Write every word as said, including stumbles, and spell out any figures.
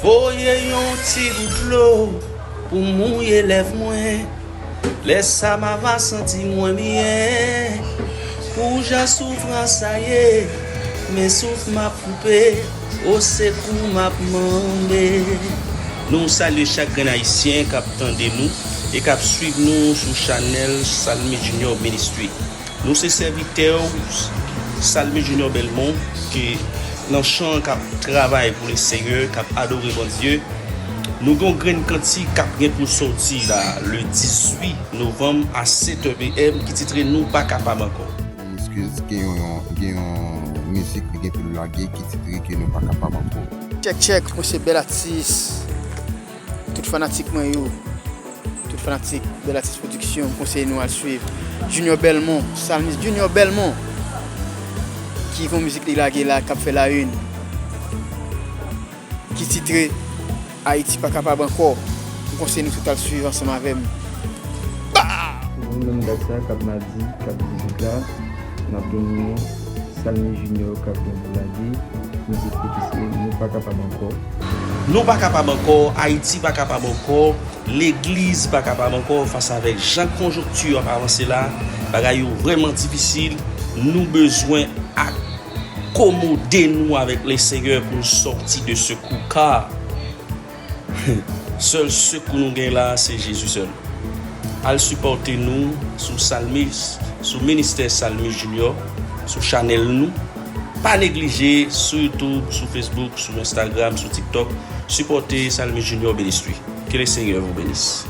Voye yon ti gout dlo pou mouye lèv mwen. Lè sa m a va santi mwen byen. Pou jan soufrans sa ye, men souf m ap koupe, o sekou m ap mande. Nou salye chak grenn Ayisyen k ap tande nou e k ap swiv nou sou chanèl Salmi Junior Ministry. Nou se sèvitè w, Salmi Junior Belmont, ki nan chan k ap travay pou Lesenyè, k ap adore Bondye. Nou gen yon grenn kantik k ap gen pou sòti la, le dizuit novanm a sèt è P M, ki titre Nou pa kapab ankò. Miskiz gen yon, gen yon mizik li gen pou l lage ki titre ke Nou pa kapab ankò. Tchèk, tchèk, mwen se Bèl Atis. Tout fanatik mwen yo, tout fanatik Bèl Atis Production, m konseye nou al swiv Junior Belmont, Salmis Junior Belmont, ki gon mizik li lage la k ap fè la une, ki titre Ayiti pa kapab ankò. M konseye nou tout al swiv ansanm avè m. Bah! Pou nou menm dat sa k ap madi, k ap dizuit la, n ap gen yon Salmi Junior k ap gen pou lage mizik li ki se Nou pa kapab ankò. Nou pa kapab ankò, Ayiti pa kapab ankò, legliz pa kapab ankò fas avèk jan konjonkti ap avanse la. Bagay yo vrèman difisil. Nou bezwen akomode nou avèk Lesenyè pou n sòti de sekou, ka sèl sekou nou gen la, se Jezi sèl. Al sipòte nou sou Salmis, sou Ministè Salmis Junior, sou chanèl nou. Pa neglije sou YouTube, sou Facebook, sou Instagram, sou TikTok. Sipòte Salmis Junior Ministry. Que le Seigneur vous bénisse.